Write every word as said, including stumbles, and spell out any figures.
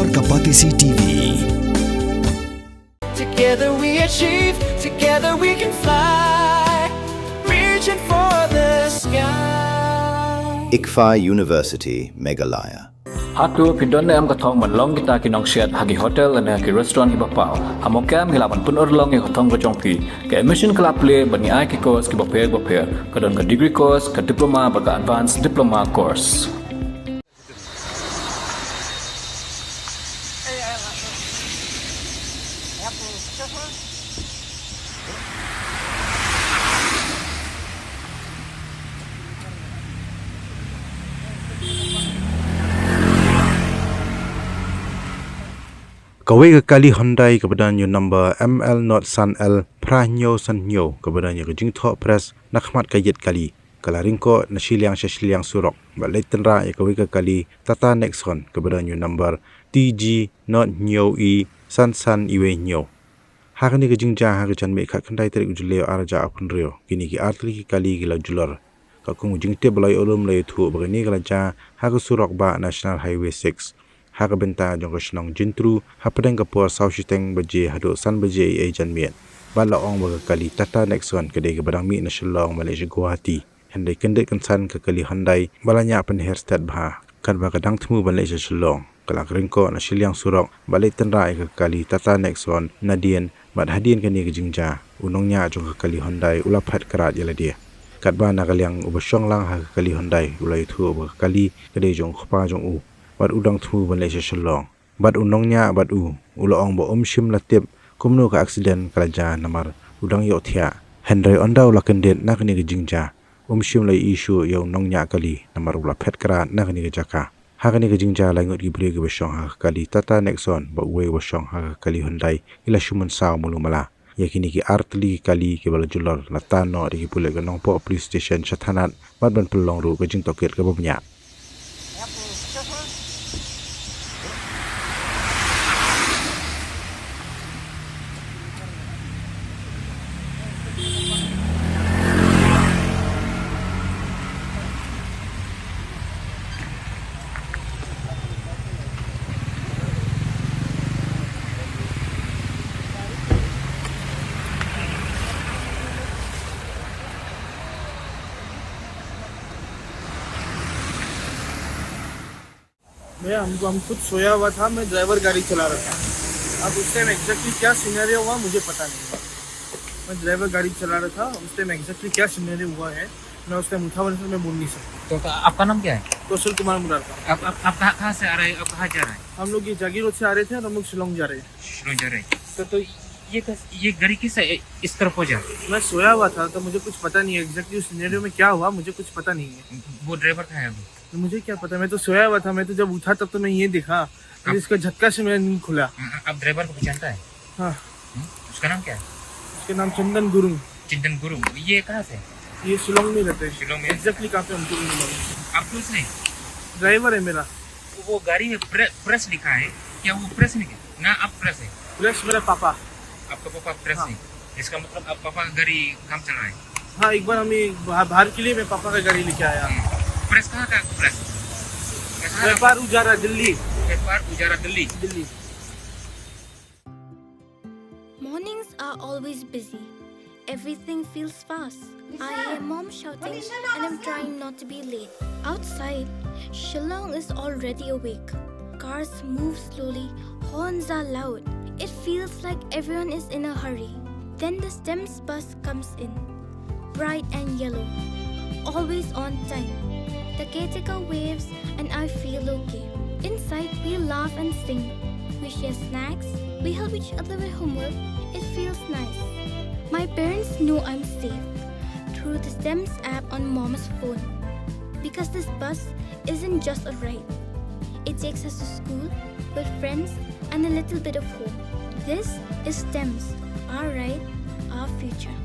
Ka Batesi T V. Together we achieve, together we can fly, reaching for the sky. ICFAI University, Meghalaya. Hato phi don ne em ka thong ban long kita ki nongsiat ha ki hotel lane ha ki restaurant kiba paw? Ha Mawkyrwat ngi lah ban pynurlong ïa ka thong ka jong phi. Ka admission ka la plie bad ngi ai ki course kiba pher bapher. Ka don ka degree course, ka diploma bad ka advanced diploma course. Kawei ka kali Hyundai kaba don ïa u number M L not san L phra hynñiew san hynñiew kaba don ïa ka jingthoh press na khmat ka ïit kali, ka la ryngkoh na shiliang sha shiliang surok bad leit tynrah ïa kawei ka kali Tata Nexon kaba don ïa u number T G not hynñiew E san san iwei hynñiew. Ha kane ka jingjia ha ka janmiet khatkhyndai tarik u Jylliew ar hajar arphew hynriew, kine ki artylli ki kali ki la julor. Katkum ka jingtip ba la ïoh lum la ïathuh ba kane ka la jia ha ka surok bah National Highway six, ha ka bynta jong ka shnong Jyntru, hapdeng ka por saw shiteng baje haduh san baje eiei janmiet. Bad la ong ba ka kali Tata Nexon ka dei kaba dang mih na Shillong ban leit sha Guwahati. Hynrei kyndit kynsan ka kali Hyundai ba la ñiah pynher stet bha, katba ka dang thmu ban leit sha Shillong, ka la ryngkoh na shiliang surok bad leit tynrah ïa ka kali Tata Nexon nadien, bad hadien kane ka jingjia u nongñiah jong ka kali Hyundai u la phet krad ïa lade. Katba na ka liang uba shong lang ha ka kali Hyundai u la ïathuh ba ka kali ka dei jong u kpa jong u bad u dang thmu ban leit sha Shillong. Bad u nongñiah bad u u la ong ba um shym la tip kumno ka aksiden ka la jia namar u dang ïohthiah. Hynrei ynda u la kyndit na kane ka jingjia, um shym la ïohi shuh ïa u nongñiah kali namar u la phet krad na kane ka jaka. Ha kane ka jingjia lai ngut ki briew kiba shong ha ka kali Tata Nexon bad uwei uba shong ha ka kali Hyundai ki la shu mynsaw malu mala. Ïa kine ki artylli ki kali kiba la julor la tan noh da ki pulit ka Nongpoh Police Station sha thanat bad ban pynlong ruh ka jingtohkit kaba bniah. मैं, हम, हम खुद सोया हुआ था, मैं ड्राइवर गाड़ी चला रहा था। अब उस टाइम एग्जैक्टली क्या सिनेरियो हुआ, मुझे पता नहीं है। मैं ड्राइवर गाड़ी चला रहा था, उस टाइम एग्जैक्टली क्या सिनेरियो हुआ है, मैं उस टाइम उठा हुआ था, मैं बोल नहीं सकता। तो, तो आपका नाम क्या है? कौशल कुमार मुरारका। आप, आप, आप कहाँ, कहाँ से आ रहे हैं? आप कहाँ जा रहे हैं? हम लोग ये जागी रोड से आ रहे थे और हम लोग शिलोंग जा रहे हैं। शिलोंग जा रहे हैं। तो, तो ये कस-, ये गाड़ी किस, इस तरफ हो जा? मैं सोया हुआ था, तो मुझे कुछ पता नहीं है एग्जैक्टली उस सिनेरियो में क्या हुआ, मुझे कुछ पता नहीं है। वो ड्राइवर कहाँ है अभी? तो मुझे क्या पता, मैं तो सोया हुआ था, मैं तो जब उठा तब तो मैं ये देखा, फिर आप इसका झटका से मेरा नींद खुला। हाँ, आप ड्राइवर को पहचानता है? हाँ। हम्म, उसका नाम क्या है? उसका नाम चंदन गुरुंग। चंदन गुरुंग, ये कहाँ से? ये शिलोंग में रहते हैं। शिलोंग में? एग्जैक्टली कहाँ पे हमको भी नहीं मालूम। आप क्यों से? ड्राइवर है मेरा। वो गाड़ी में प्रे-, प्रेस लिखा है, क्या वो प्रेस नहीं है? ना, आप प्रेस है। प्रेस मेरा पापा। आपका पापा प्रेस हाँ। है। इसका मतलब आप पापा का गाड़ी काम चला रहे हैं? हाँ, एक बार हमें बाहर, बाहर के लिए मैं पापा का गाड़ी लेके आया। हम्म। प्रेस कहाँ का प्रेस? कहाँ का? व्यापार उजारा, दिल्ली। व्यापार उजारा, दिल्ली। दिल्ली। Mornings are always busy. Everything feels fast. I hear mom shouting and I'm trying not to be late. Outside, Shillong is already awake. Cars move slowly, horns are loud. It feels like everyone is in a hurry. Then the STEMS bus comes in. Bright and yellow. Always on time. The caretaker waves and I feel okay. Inside, we laugh and sing. We share snacks. We help each other with homework. It feels nice. My parents know I'm safe through the STEMS app on mom's phone. Because this bus isn't just a ride. It takes us to school, with friends, and a little bit of hope. This is STEMS, our ride, our future.